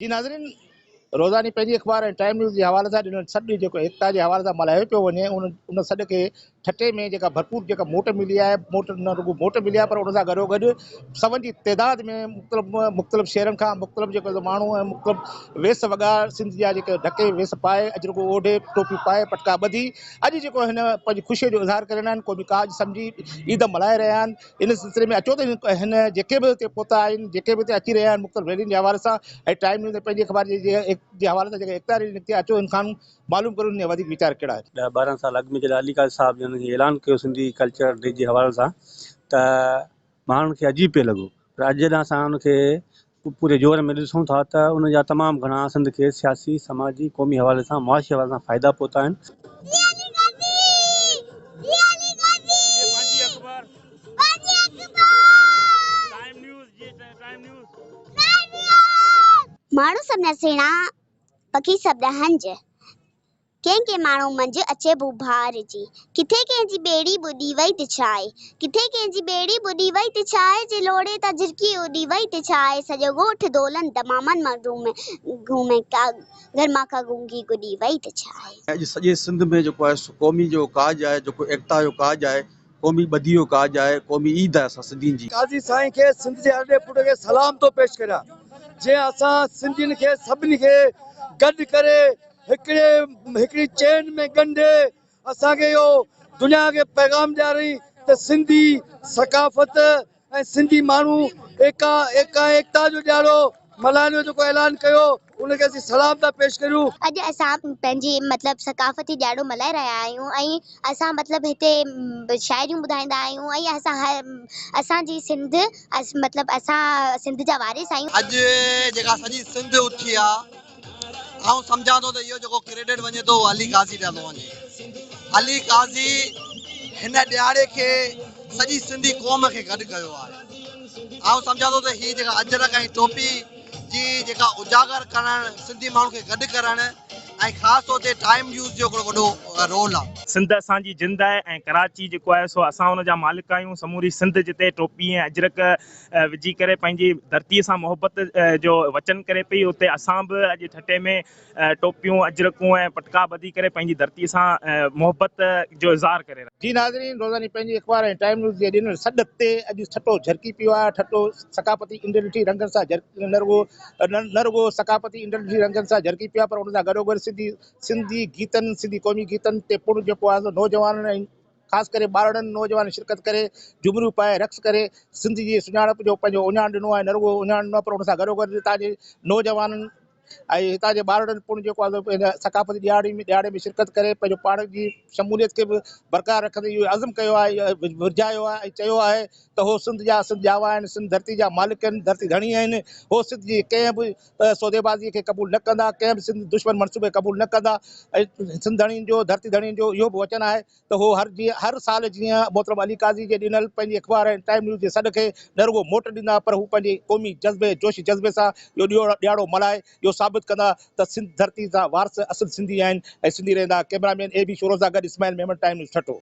جي ناظرين روزاني پنهنجي اخبار ۽ ٽائيم نيوز جي حوالي سان ڏنل سڏ جيڪو ايڪتا جي حوالي سان ملهايو پيو وڃي ان ان سڏ کي ٺٽي ۾ جيڪا ڀرپور جيڪا موٽ ملي آهي موٽ نه رڳو موٽ ملي آهي پر ان سان گڏو گڏ سون جي تعداد ۾ مختلف مختلف شهرن کان مختلف جيڪو ماڻهو ۽ مختلف ويس وڳا سنڌ جا جيڪي ڍڪي ويس پائي اجرڪو اوڍي ٽوپي پائي پٽڪا ٻڌي اڄ جيڪو هن پنهنجي خوشي جو اظهار ڪري رهيا آهن قومي ڪاڄ سمجهي عيد ملهائي رهيا آهن ان سلسلي ۾ اچو ته هن جيڪي به هتي پهتا آهن جيڪي به هتي اچي رهيا آهن مختلف ريلين جي حوالي سان ۽ ٽائيم نيوز ۽ پنهنجي اخبار جي جي حوالي سان جيڪا ايڪتا ريلي نڪتي آهي اچو ان کان معلوم ڪريون ان جا وڌيڪ ويچار ڪهڙا آهن. ڏهه 12 سال اڳ ۾ جڏهن علي قاضي صاحب جن هي اعلان ڪيو سنڌي ڪلچر ڊي جي حوالي سان ته ماڻهن کي عجيب پئي لڳو پر اڄ جڏهن اسان ان کي پوري زور ۾ ڏسون ٿا ته ان جا تمام گهڻا سنڌ کي سياسي، سماجي، قومي حوالي سان، معاشي حوالي سان فائدا پهتا آهن. ماڻهو سڀ نه سهڻا، پکي سڀ نه هنج. ڪنهن ڪنهن ماڻهو منجهه اچي بو بھار جي. ڪٿي ڪنهن جي ٻيڙي ٻڏي وئي ته ڇا آهي. ڪٿي ڪنهن جي ٻيڙي ٻڏي وئي ته ڇا آهي. جي لوڙهي تان جهرڪي اڏي وئي ته ڇا آهي. سڄو ڳوٺ دولن دمامن مان گهومي ڪا گرما ڪا گونگي گڏي وئي ته ڇا آهي. اڄ سڄي سنڌ ۾ جيڪو آهي سو قومي جو ڪاڄ آهي جيڪو ايڪتا جو ڪاڄ آهي قومي ٻڌي جو ڪاڄ آهي قومي عيد آهي اسان سنڌين جي. قاضي سائين کي سنڌ جي ارڏي پٽ کي سلام ٿو پيش ڪريان جنهن اسان سنڌين کي سڀني کي گڏ ڪري هڪڙي هڪڙي چين ۾ ڳنڍي اسان کي اهو دنيا کي پيغام ڏيارئين ته سنڌي ثقافت ۽ سنڌي ماڻهو ايڪا ايڪا ايڪتا جو ڏياڙو ملهائڻ جو جيڪو اعلان ڪيو ان کي اسين سلام ٿا پيش ڪريون. اڄ اسان پنهنجي مطلب ثقافتي ڏياڙو ملهائي رهيا آهيون ۽ اسان مطلب هتي شاعريون ٻڌائيندا آهيون ۽ اسان هر اسان جي سنڌ مطلب اسان سنڌ جا وارث آهيون. اڄ جيڪا سڄي سنڌ اٿي آ آئون سمجهان ٿو ته اهو جيڪو ڪريڊٽ وڃي ٿو اهو علي قاضي ڏانهن ٿو وڃي. علي قاضي هن ڏهاڙي کي سڄي سنڌي قوم کي گڏ ڪيو آهي. آئون سمجهان ٿو ته هي جيڪا اجرڪ ۽ ٽوپي جي جيڪا اجاگر ڪرڻ سنڌي ماڻهن کي گڏ ڪرڻ ۽ خاص طور تي ٽائيم نيوز جو هڪڙو وڏو رول آهي. سنڌ اسان جي جند آهي ۽ ڪراچي جيڪو آهي سو اسان ان جا مالڪ آهيون. سموري سنڌ جتي ٽوپي ۽ اجرڪ وجهي ڪري پنهنجي ڌرتي سان محبت جو وچن ڪري پئي اتي اسان به اڄ ٺٽي ۾ ٽوپيون اجرڪون ۽ پٽڪا ٻڌي ڪري پنهنجي ڌرتي سان محبت جو اظهار ڪري رهيا. جي ناظرين روزاني پنهنجي اخبار ۽ ٽائيم نيوز جي ڏنل سڏ تي اڄ ٺٽو جهرڪي پيو آهي ٺٽو ثقافتي انڊلٺي رنگن سان نه رڳو نه رڳو ثقافتي انڊلٺي رنگن سان جهرڪي پيو آهي پر ان سان گڏوگڏ سنڌي سنڌي گيتن سنڌي قومي گيتن تي پڻ جيڪو آهي سو نوجوانن ۽ خاص ڪري ٻارڙن نوجوانن شرڪت ڪري جهمريون پائي رقص ڪري سنڌ جي سڃاڻپ جو پنهنجو اهڃاڻ ڏنو آهي نه رڳو اهڃاڻ ڏنو آهي پر ان سان گڏوگڏ هتان جي نوجوانن ۽ هتان جي ٻارڙن پڻ جيڪو آهي سو هن ثقافتي ڏهاڙي ۾ ڏهاڙي ۾ شرڪت ڪري پنهنجو پاڻ جي شموليت کي به برقرار رکندي اهو عزم ڪيو آهي ورجايو آهي ۽ چيو آهي ته هو سنڌ جا سنڌ ڄاوا آهن سنڌ ڌرتي جا مالڪ آهن ڌرتي ڌڻي آهن هو سنڌ جي ڪنهن به سوديبازي کي قبول نه ڪندا ڪنهن به سنڌ دشمن منصوبي قبول نه ڪندا ۽ سنڌ ڌڻين جو ڌرتي ڌڻين جو اهو به وچن آهي ته هو هر جيئن هر سال جيئن محترم علي قاضي جي ڏنل پنهنجي اخبار ۽ ٽائيم نيوز جي سڏ کي نه رڳو موٽ ڏيندا پر هو پنهنجي قومي جذبي جوش جذبي سان اهو ڏهاڙو ملهائي اهو ثابت ڪندا ته سنڌ ڌرتي جا وارث اصل سنڌي آهن ۽ سنڌي رهندا ڪئميرا مين اي بي شورو سان گڏ اسماعيل ميمڻ ٽائيم نيوز ٺٽو.